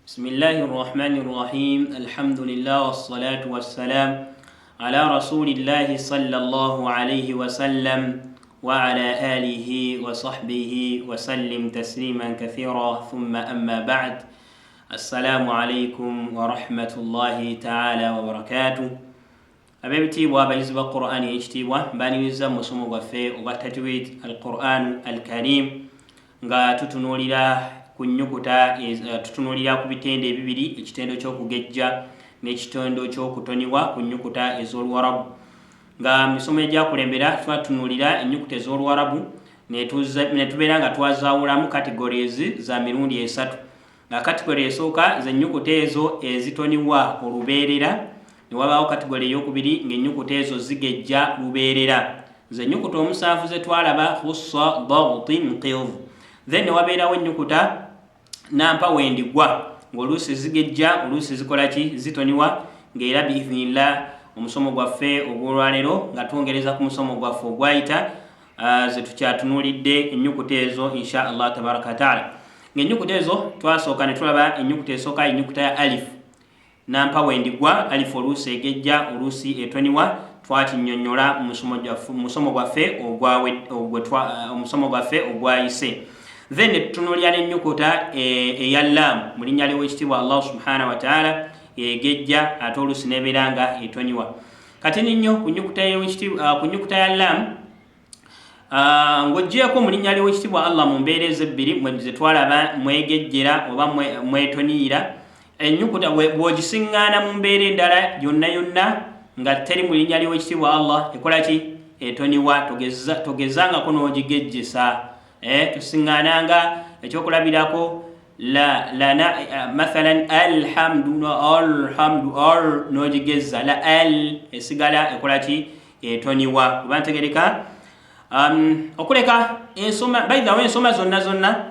Bismillahi rrahmani rrahim. Alhamdulillah wassalatu wassalam ala rasulillahi sallallahu alayhi wasallam wa ala alihi wa sahbihi wasallim tasliman kathira, thumma amma ba'd. Assalamu alaikum warahmatullahi taala wabarakatuh. Ab'ebitiibwa, abayizi ba Qur'ani ey'ekitiibwa, mbaniriza mu musomo gwaffe ogwa tajwid al Quran al Karim, nga tutunuulira ku nnyukuta, tutunuulira ku bitendo ebibiri, ekitendo ky'okugejja n'ekitendo ky'okutoniwa ku nnyukuta ez'Oluwarabu. Nga misomo egyakulembera twatunuulira ennyukuta ez'Oluwarabu ne tubeera nga twazaawulamu categories za mirundi esatu, nga category esooka zennyukuta ezo ezitoniwa olubeerera, ne wabaawo category eyokubiri ng'ennyukuta ezo zigejja lubeerera, zennyukuta 7 ze twalaba, khussa, dagtin, qidh. Then ne wabeerawo ennyukuta nampa wendigwa, ng'oluusi zigejja, oluusi zikola ki? Zitoniwa. Ng'era biithnillah omusomo gwaffe ogw'olwaleero, nga twongereza ku musomo gwaffe ogwayita, ze tukyatunuulidde ennyukuta ezo insha Allah tabaraka wataala. Ng'ennyukuta ezo twasooka ne tulaba ennyukuta esooka, ennyukuta ya alif nampa wendigwa. Alif oluusi egejja, oluusi etoniwa. Twakinnyonnyola mu musomo gwaffe ogwayise. Then ne tutunuulira n'ennyukuta eya laamu mu linnya ly'Owekitiibwa Allah subhanahu wataala, egejja ate oluusi nebeera nga etoniwa. Kati ninnyo ku nnyukuta ya laamu, ng'oggyeeko mu linnya ly'Owekitiibwa Allah mu mbeera ezebbiri ze twalaba, mwegejjera oba mwetoniira, ennyukuta bw'ogisiŋŋaana mu mbeera endala yonna yonna nga teri mu linnya ly'Owekitiibwa Allah, ekola ki? Etoniwa. Togezangako n'ogigejjesa. Tusiŋŋaananga ekyokulabirako la lana, mathalan alhamdu, alhamdu al n'ogigezza la al, esigala ekola ki? Etoniwa. Oba ntegereka? Okuleka ensoma, by the way, ensoma zonna zonna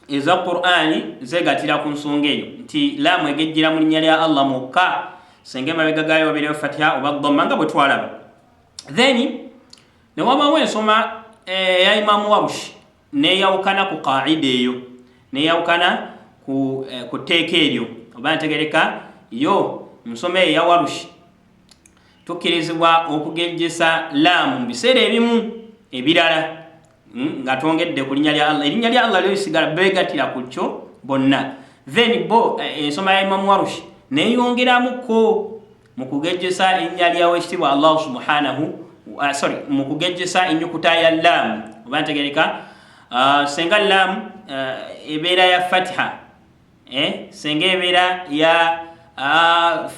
eza Qur'ani zegatira ku nsonga eyo nti laamu egejjera mu linnya lya Allah mwokka senga emabega gayo wabeereyo fatiha oba dhamma, nga bwe twalaba. Then ne wabawo ensoma eya Imamu Warushi, neyawukana ku qaida eyo, neyawukana ku tteeka eryo. Oba ntegereka? Yo nsoma eyo eya Warushi tukkirizibwa okugejjesa laamu mu biseera ebimu ebirala, nga twongedde ku linnya lya Allah. Erinnya lya Allah lyo lisigala, beegattira ku kyo bonna. Then bo ensoma ya Imamu Warushi neyongeramuko mu kugejjesa erinnya lyawekitiibwa Allah subhanahu, sorry, mu kugejjesa ennyukuta ya laamu. Oba ntegereka? Senga laamu ebeera ya fatiha, senga ebeera ya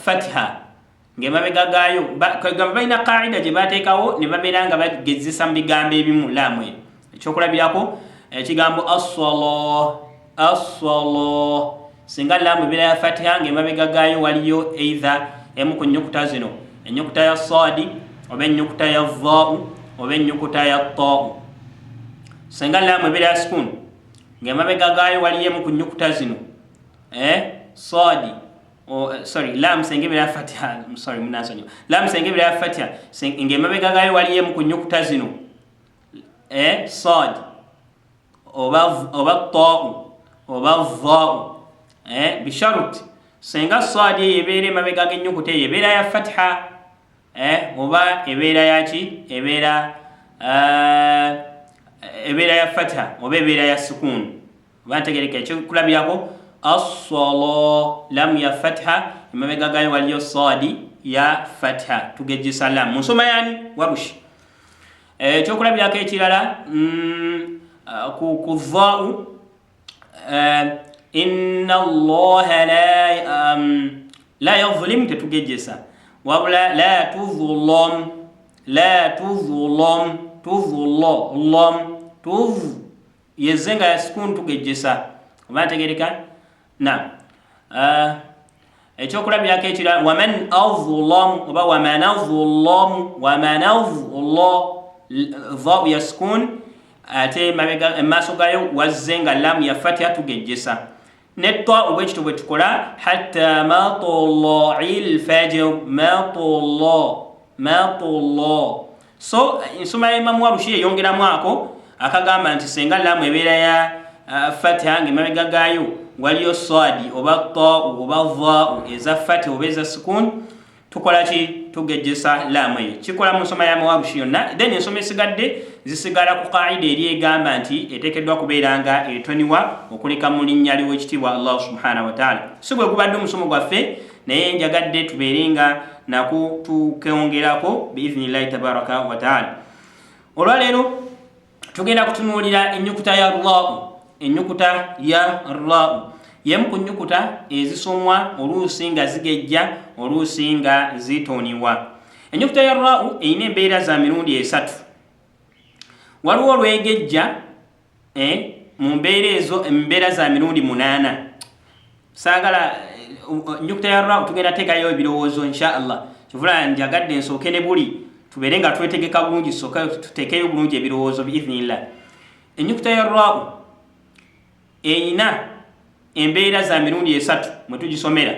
fatiha ng'emabega gaayo, kagamba balina qaida gye bateekawo ne babeera nga bagezesa mu bigambo ebimu laamu eyo. Ekyokulabirako, ekigambo assala, assala, singa laamu ebeera ya fatiha ng'emabega gaayo waliyo either emu ku nnyukuta zino, ennyukuta ya saadi oba ennyukuta ya vaau oba ennyukuta ya taau. Singa laamu ebeera ya sukun ng'emabega gaayo waliyo emu ku nnyukuta zino, saadi, sorry, laamu senga ebeera ya fatiha, sorry, munansonyiwa, laamu senga ebeera ya fatiha ng'emabega gaayo waliyo emu ku nnyukuta zino, saadi oba taau oba vaau, bisharuti senga saadi eyo ebeera emabega g'ennyukuta eyo ebeera ya fatiha, oba ebeera yaki? Ebeera ya fatiha oba ebeera ya sukuunu. Oba ntegereka? Ekyokulabirako, assala, lamu ya fatiha, emabega gayo waliyo saadi ya fatiha, tugejjesa lamu mu nsoma yani Warushi. Ekyokulabirako ekirala, ku vaau, inna Allaha la yazlim, tetugejjesa, wabula la tuzlam, la tuzlam, tuzlam, tuz yezze nga ya sukun, tugejjesa. Oba ntegereka? Na ekyokulabirako ekirala, waman azlamu oba waman azlamu, waman azla, vau ya sukun, ate emaaso gayo wazze nga lamu ya fatiha, tugejjesa. Ne ta obwekito bwe tukola, hatta matlai lfajr, matla, matla. So ensoma ya Imamu Warushi eyongeramu ako akagamba nti senga lamu ebeera ya fatiha nga emabega gaayo Waliyo sadi oba tau oba vau eza fati oba eza sukun, tukola ki? Tugejjesa laamu eyo. Kikola mu nsoma y'amawarushi yonna. Then ensoma esigadde zisigala ku kaida eri egamba nti eteekeddwa kubeera nga etoniwa okuleka mu linnya ly'Owekitiibwa Allahu subhanahu wataala. Si gwe gubadde omusomo gwaffe, naye njagadde tubeere nga nako tukwongerako biidhinillahi tabaraka wataala. Olwaleero tugenda kutunuulira ennyukuta ya rau. Ennyukuta ya rau yemu ku nnyukuta ezisomwa oluusi nga zigejja, oluusi nga zitoniwa. Ennyukuta ya rau erina embeera za mirundi esatu. Waliwo olwegejja mu mbeera ezo, embeera za mirundi munaana. Saagala ennyukuta ya rau tugenda teekayo ebirowoozo insha Allah. Kivula njagadde nsooke ne buli tubeere nga twetegeka bulungi, sooka tuteekeyo bulungi ebirowoozo biidhinillah. Ennyukuta ya rau erina embeera za mirundi esatu mwe tugisomera.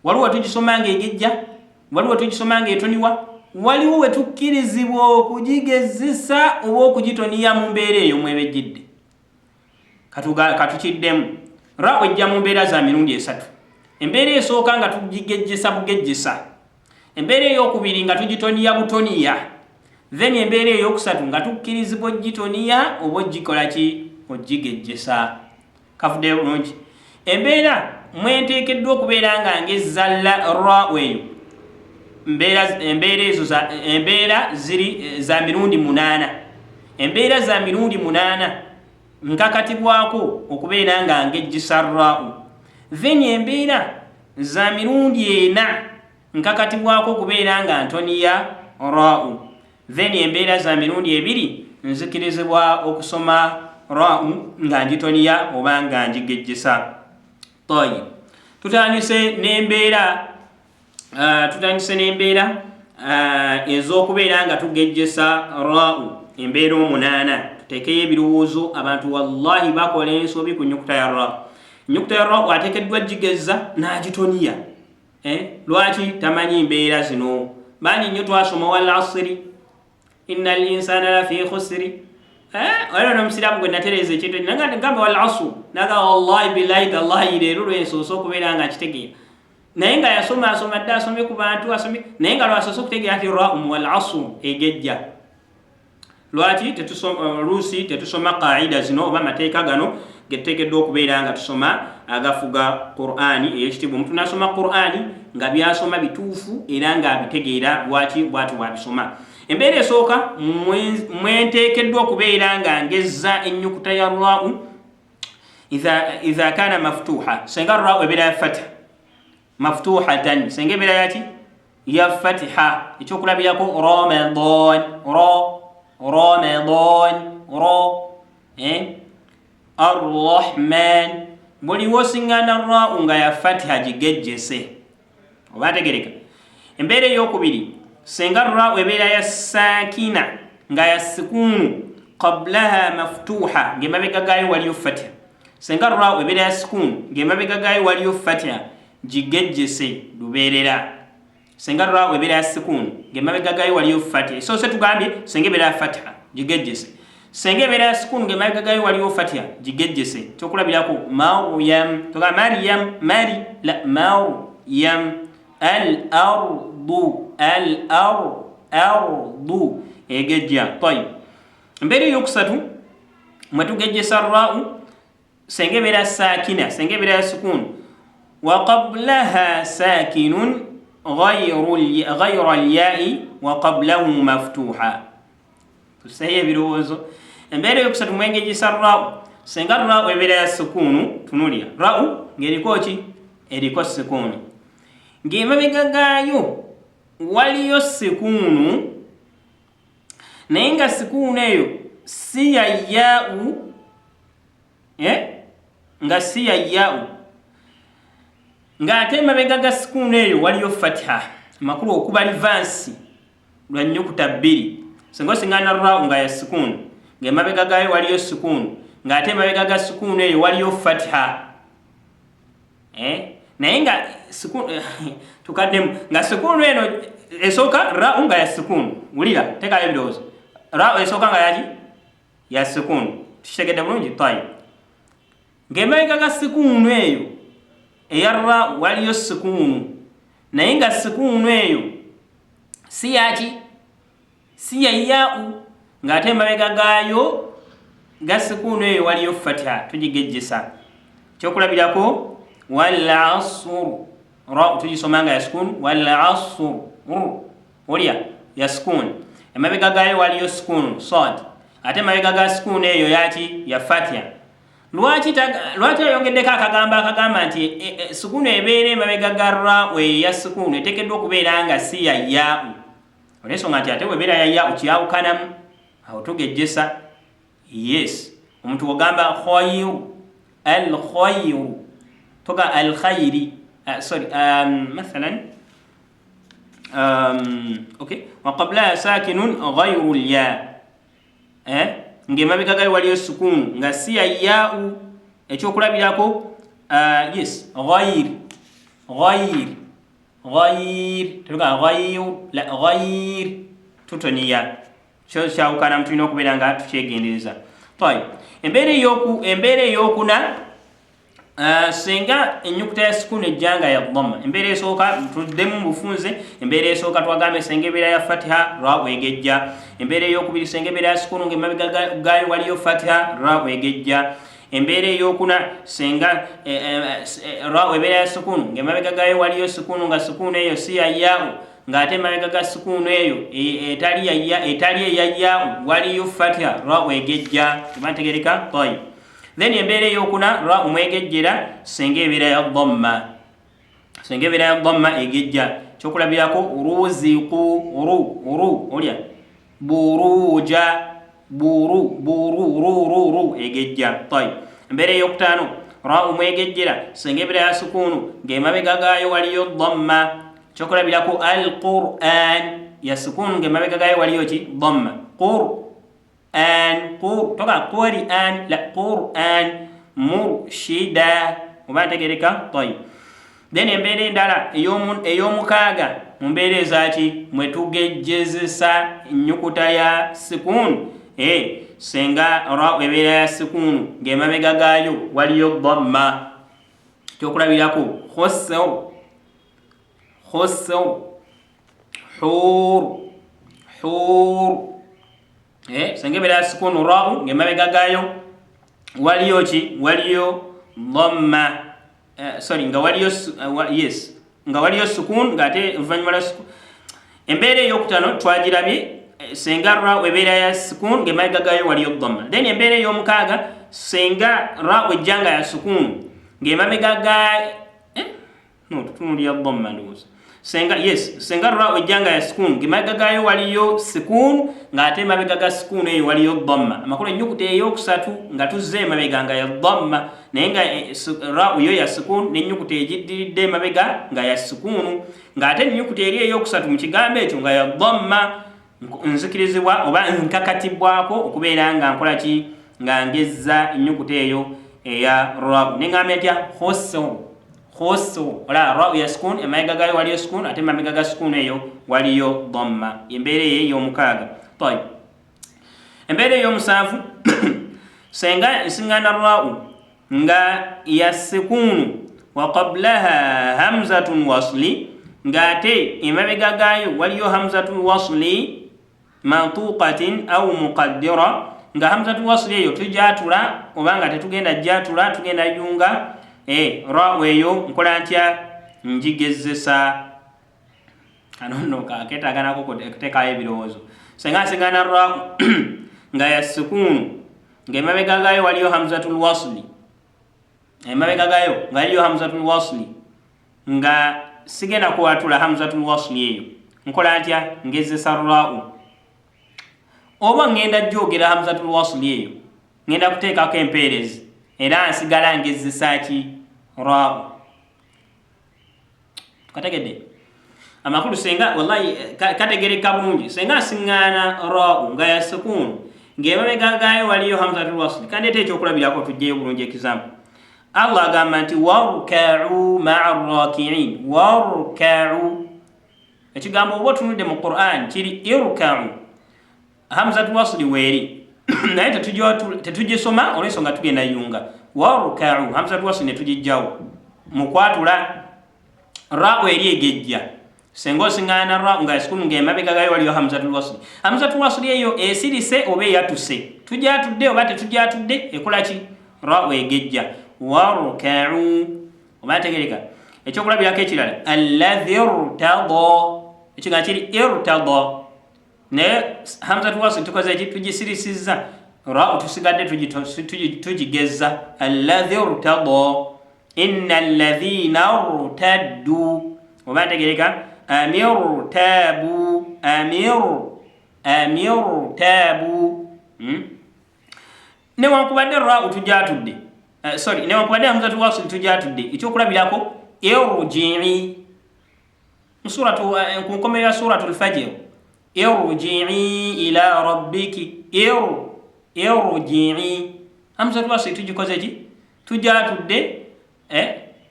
Waliwo wetugisoma nga egejja, waliwo wetugisoma nga etoniwa, waliwo wetukkirizibwa okugigezesa oba okugitoniya mu mbeera eyo mwebejjidde. Katukiddemu. Ra ejja mu mbeera za mirundi esatu. Embeera esooka nga tugigejjesa bugejjesa, embeera eyokubiri nga tugitoniya butoniya, then embeera eyokusatu nga tukkirizibwa ogitoniya oba ogikola ki? Ogigejjesa. Kavuddeyo bulungi? Embeera mwenteekeddwa okubeera nga ngezza ra eyo, embeera ezo, embeera ziri za mirundi munaana. Embeera za mirundi munaana nkakatibwako okubeera nga ngejjisa rau. Then embeera za mirundi ena nkakatibwako okubeera nga ntoniya rau. Then embeera za mirundi ebiri nzikirizibwa okusoma rau nga ngitoniya oba nga ngigejjesa. Tayib, tutandise n'embeera tutandise n'embeera ez'okubeera nga tugejjesa rau, embeera omunaana. Tuteekeyo ebirowoozo. Abantu wallahi bakola ensobi ku nyukuta ya rau. Enyukuta ya rau ateekeddwa gigezza n'agitoniya. Lwaki tamanyi mbeera zino? Bangi nnyo twasoma wal asiri inna al insana lafi khusri. Waliwo n'omusiraamu gwe natereeza ekintu gamba wal asru, naga wallahi billahi tallahi leero lwensoose okubeera nga nkitegeera. Naye nga yasoma, asoma dde, asomye ku bantu, asomye, naye nga lwasoose okutegeera nti raum wal asru egejja. Lwaki oluusi tetusoma qaida zino oba amateeka gano getuteekeddwa okubeera nga tusoma agafuga Qur'ani eyekitiibwa? Omuntu nasoma Qur'ani nga byasoma bituufu era nga abitegeera lwaki bwati bwabisoma. Embeera esooka mwenteekeddwa okubeera nga ngezza ennyukuta ya rau, idha kana maftuha, senga rau ebeera ya fatha, maftuhatan, senga ebeera yaki? Ya fatiha. Ekyokulabirako Ramadan, ro Ramadan, ro Arrahman. Buli wosiŋŋana rau nga ya fatiha, gigejjese. Oba ntegereka? Embeera eyokubiri, senga rau ebeera ya sakina, nga ya sikuunu, qablaha maftuha, ng'emabega gaayo waliyo fatiha. Senga rau ebeera ya sikuunu ng'emabega gaayo waliyo fatiha, gigejjese lubeerera. Senga rau ebeera ya sikuunu ng'emabega gaayo waliyo fatiha, esoose tugambye senga ebeera ya fatiha, gigejjese. Senga ebeera ya sikuunu ng'emabega gaayo waliyo fatiha, gigejjese. Kyokulabirako Maryam, togamba Maryam, mari la, Maryam. Al ardu, al ar ardu egejja. Tayib, embeera eyokusatu mwe tugejjesa rau, senga ebeera sakina, senga ebeera ya sukuunu wa qablaha sakinun ghayra lyai wa qablahu maftuha. Tuseeyo ebirowoozo. Embeera eyokusatu mwengejesa rau, senga rau ebeera ya sukuunu. Tunulira rau ng'eriko ki? Eriko sukuunu, ng'emabega gaayo waliyo sikuunu, naye nga sikuunu eyo si ya yaau, nga si ya yaau, ng'ate emabega ga sikuunu eyo waliyo fatiha. Amakulu okuba livansi lwa nnyukuta bbiri. Singa osingana rau nga ya sikuunu, ng'emabega gaayo waliyo sikuunu, ng'ate emabega ga sikuunu eyo waliyo fatiha, naye nga tukaddemu, nga sikuunu eno esooka rau nga ya sikuunu. Wulira, tekayo ebirowoozo. Rau esooka nga yaki? Ya sikuunu. Tukitegedde bulungi? Tayib. Ng'emabega ga sikuunu eyo eya ra waliyo sikuunu, naye nga sikuunu eyo si yaki, si ya yaau, ng'ate emabega gaayo ga sikuunu eyo waliyo fatiha, tugigejjesa. Kyokulabirako wal asr, ra tugisoma nga ya sikuunu, wal asr olya ya sikuunu, emabega gaayo waliyo sikuunu sad, ate emabega ga sikuunu eyo yaki, ya fatiha. Lwaki ayongeddeko akagambo akagamba nti sikuunu ebeera emabega ga ra eyo ya sikuunu eteekeddwa okubeera nga si ya yaau, olwensonga nti ate bwebeera ya yaau kyawukanamu, awo tugejjesa. Yes, omuntu ogamba khayru, al khayru, toga al khayri, sorry, mathalan, okay, wa qablaha sakinun ghayru lya, ng'emabega gayo waliyo sukuunu nga si ya yaau. Ekyokulabirako, yes, ghayr, ghayr, ghayr, tetuga ghayr, la ghayr, tutoniya, kyo kyawukana, tulina okubeera nga tukyegendereza. Tayib, embeera eyokuna, singa ennyukuta ya sikuunu ejja nga ya dhamma. Embeera esooka tuddemu mu bufunze. Embeera esooka twagambye senga ebeera ya fatiha, ra wegejja. Embeera eyokubiri, senga ebeera ya sikuunu ng'emabega gaayo waliyo fatiha, ra wegejja. Embeera eyokuna, senga ra ebeera ya sikuunu ng'emabega gaayo waliyo sikuunu nga sikuunu eyo si ya yaau, ng'ate emabega ga sikuunu eyo etali eya yaau waliyo fatiha, ra wegejja. Oba ntegereka? Tayib. Then embeera eyokuna, ra omwegejjera senga ebeera ya dhamma, senga ebeera ya dhamma egejja. Kyokulabirako ruziku, ru ru olya buruja, buru buru ru ru ru egejja. Tayib. Embeera eyokutaano, ra omwegejjera senga ebeera ya sukuunu ng'emabega gaayo waliyo dhamma. Kyokulabirako alquran, ya sukuunu ng'emabega gaayo waliyo ki? Dhamma. Qur an, qur, toga qur'an, la qur'an, murshida. Oba ntegereka? Tayib. Then embeera endala ey'omukaaga, mu mbeera ezaki mwe tugejjezesa ennyukuta ya sikuunu, senga ra ebeera ya sikuunu ng'emabega gaayo waliyo dhamma. Kyokulabirako khusr, khusr, hur, hur. Senga ebeera ya sikuunu rau ng'emabega gaayo waliyo ki? Waliyo dhamma, sorry, nga waliyo yes, nga waliyo sukun, ng'ate oluvannyuma lwa sukun. Embeera eyokutaano twagirabye, senga ra ebeera ya sukun ng'emabega gaayo waliyo dhamma. Then embeera ey'omukaaga, senga ra ejja nga ya sukun ng'emabega ga no, tutunuulira dhamma ndowooza. Senga, yes, senga ra ejja nga ya sukun ng'emabega gaayo waliyo sukun, ng'ate emabega ga sukun eyo waliyo dhamma. Amakulu, ennyukuta eyokusatu nga tuzze emabega nga ya dhamma, naye nga ra yo ya sukun, n'ennyukuta egiddiridde emabega nga ya sukuunu, ng'ate ennyukuta eri eyokusatu mu kigambo ekyo nga ya dhamma, nzikirizibwa oba nkakatibwako okubeera nga nkola ki? Nga ngezza ennyukuta eyo eya ra. Neŋŋamba ntya? Khusr, khusr. Ola ra ya sukun, emabega gayo waliyo sukun, ate emabega ga sukun eyo waliyo dhamma. Embeera eyo ey'omukaaga. Tayib. Embeera ey'omusanvu, senga nsiŋŋaana rau nga ya sikuunu wa qablaha hamzatun wasli, ng'ate emabega gaayo waliyo hamzatul wasli mantuqatin au muqaddira, nga hamzatul wasli eyo tujatula oba nga tetugenda jatula, tugenda yunga, ra eyo nkola ntya? Njigezesa. Kano nno kaketaaganako kuteekayo ebirowoozo. Senga nsiŋŋaana ra nga ya sukuunu ng'emabega gaayo waliyo hamzatul wasli, emabega gaayo nga waliyo hamzatul wasli, nga sigenda kuwatula hamzatul wasli eyo, nkola ntya? Ngezesa rau oba ngenda jogera hamzatul wasli eyo, ngenda kuteekako empeerezi, era nsigala ngezesa ki? Rau. Tukategedde amakulu? Senga wallahi kategereka bulungi. Senga nsiŋŋaana rau nga ya sukuunu ng'emabega gaayo waliyo hamzatul wasli, kandeeta ekyokulabirako tugyeyo bulungi. Example, Allah agamba nti warkau maa rakiin. Warkau, ekigambo oba otunudde mu Quran kiri irkau, hamzatul wasli weeri, naye tetugisoma olwensonga tugenda yunga. Warkau, hamzatu wasli ne tugijjawo mukwatula. Rau eri egejja senga osiŋŋaana ra nga sukunu ng'emabega gayo waliyo hamzatul wasli. Hamzatul wasli eyo esirise oba eyatuse, tujatudde oba tetujatudde, ekola ki? Rau egejja. Warkau, oba ntegereka? Ekyokulabirako ekirala, alladhi irtada, ekigambo kiri irtada, naye hamzatul wasli tukoze ki? Tugisirisizza. Rau tusigadde tugigeza. Alladhi irtada, inna alladhina rtaddu, oba ntegereka? Amirtabu, amirtabu. Newankubadde rau tujatudde, sorry, newankubadde hamzatul wasli tujatudde. Ekyokulabirako, irjii, musuratu ku nkomerero ya suratu lfajir, irjii ila rabbiki. Irjii, hamzatul wasli tugikoze ki? Tujatudde,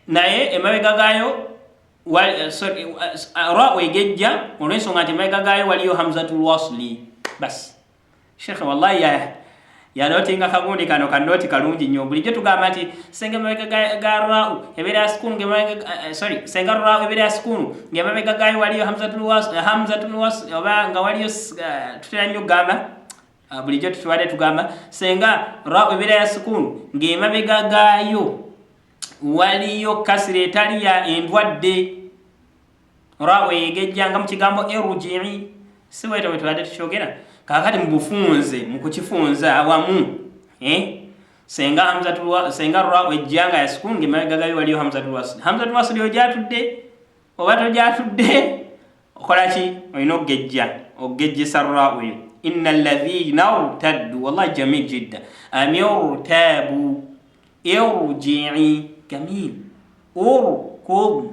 naye emabega gaayo, sorry, rau egejja olw'ensonga nti emabega gaayo waliyo hamzatul wasli. Bas, shekhe wallahi yanotinga kagundi kano kanooti kalungi nnyo. Bulijjo tugamba nti senga emabega ga rau ebeera ya sukunu, sorry, senga rau ebeera ya sukunu ng'emabega gaayo waliyo hamzatul wasli, oba nga waliyo, tutera nnyo okugamba, bulijjo tutubadde tugamba senga rau ebeera ya sukunu ng'emabega gaayo waliyo kasira etali ya endwadde, rau eyegejja nga mu kigambo erujii. Si bwetyo bwe tubadde tukyogera? Kakati mu bufunze, mu kukifunza awamu, senga rau ejja nga ya sukunu ng'emabega gayo waliyo hamzatul wasli, hamzatul wasli ojatudde oba tojatudde, okola ki? Olina okugejja, okugejjesa rau eyo. Inna alladhina rtaddu, wallahi jamil jidda. Amirtabu, irjii, gamil, urkud,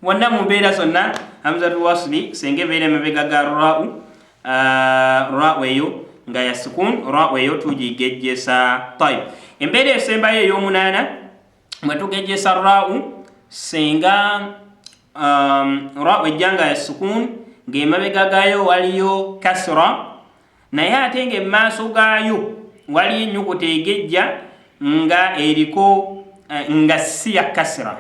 wonna mu mbeera zonna hamzatul wasli senga ebeera emabega ga rau, rau eyo nga ya sukun, rau eyo tugigejjesa. Tayib, embeera esembayo ey'omunaana mwe tugejjesa rau, senga rau ejja nga ya sukun ng'emabega gaayo waliyo kasra, naye ate ng'emaaso gaayo waliyo ennyukuta egejja nga eriko, nga si ya kasra.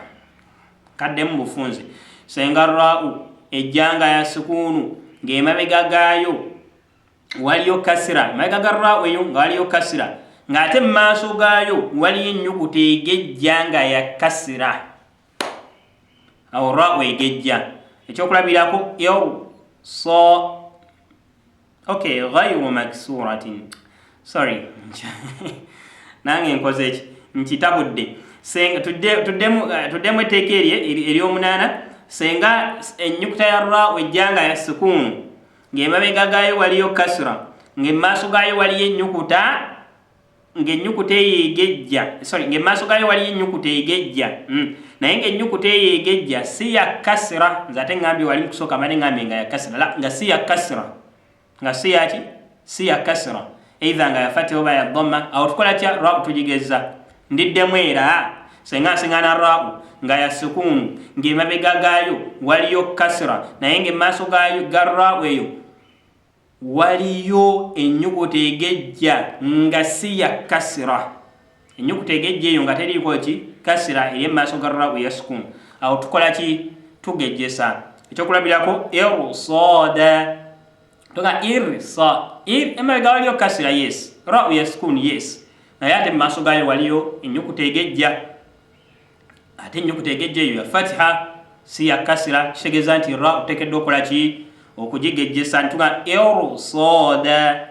Kaddemu bufunze. Senga rau ejja nga ya sukuunu ng'emabega gaayo waliyo kasira, emabega ga rau eyo nga waliyo kasira, ng'ate mu maaso gaayo waliyo ennyukuta egejja nga ya kasira, awo rau egejja. Ekyokulabirako, irsa, okay, ghairu maksuratin, sorry, nange nkoze eki? Nkitabudde. Tuddemu etteeka erye ery'omunaana. Senga ennyukuta ya rau ejja nga ya sukuunu ng'emabega gaayo waliyo kasra, ng'emaaso gaayo waliyo ennyukuta, ng'ennyukuta eyo egejja, sorry, ng'emaaso gaayo waliyo ennyukuta egejja, naye ng'ennyukuta eyo egejja si ya kasra. Nze ate ŋŋambye wali mukusooka mbadde ŋŋambye nga ya kasra. La, nga si ya kasra, nga si yaki? Si ya kasra, either nga ya fatiha oba ya dhamma. Awo tukola tya? Rau tugigeza. Ndiddemu era, senga nsiŋana rau nga ya sukuunu ng'emabega gaayo waliyo kasra, naye ng'emaaso gaayo ga rau eyo waliyo ennyukuta egejja nga si ya kasira, ennyukuta egejja eyo nga teriiko ki? Kasira eri emaaso ga rau eya sukuunu, awo tukola ki? Tugejjesa. Ekyokulabirako, irsada. Toga irsa, ir, emabega waliyo kasira, yes, rau ya sukuunu, yes, naye ate mu maaso gaayo waliyo ennyukuta egejja, ate ennyukuta egejja eyo ya fatiha, si ya kasira. Kitegeeza nti ra oteekeddwa okukola ki? Okugigejjesa. Ntuga irsada,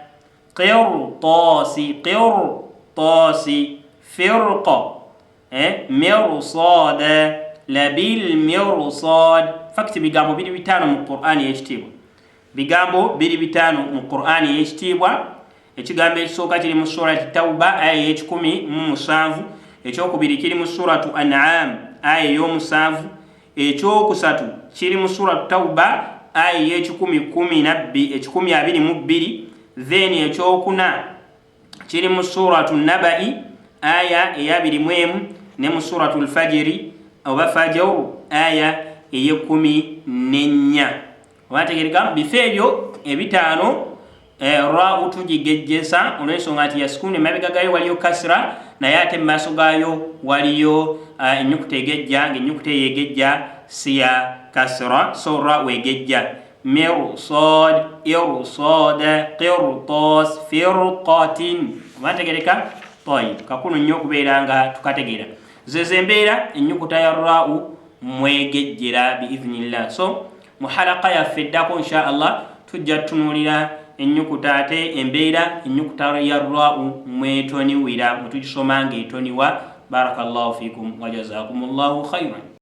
qirtasi, qirtasi, firqa, mirsada, labil mirsad. Fakiti bigambo biri 5 mu Qur'ani y'ekitiibwa. Bigambo biri 5 mu Qur'ani y'ekitiibwa. Ekigambo ekisooka kiri mu surati Tauba, aya ey'e17. Ekyokubiri kiri mu suratu An'am, aya ey'omusanvu. Ekyokusatu kiri mu suratu Tauba, aya ey'e122. Then ekyokuna kiri mu suratu Nabai, aya eya21, ne mu suratu Lfajiri oba Fajr, aya ey'e14. Oba ntegereka? Bifo ebyo ebitaano. Rau tugigejjesa olw'ensonga nti ya sukuuni, emabega gayo waliyo kasira, naye ate mu maaso gaayo waliyo ennyukuta egejja, ng'ennyukuta eyo egejja si ya kasira. So rau egejja mirsad, irsad, qirtas, firqatin. Oba ntegereka? Tayib, kakulu nnyo okubeera nga tukategeera. Zezo embeera ennyukuta ya rau mwegejjera biidhnillah. So mu halaka yaffe eddako insha Allah tujja tutunuulira ennyukuta ate embeera ennyukuta ya rau mwetoniwira, mwetugisoma ng'etoniwa. Barakallahu fikum wajazakumullahu khairan.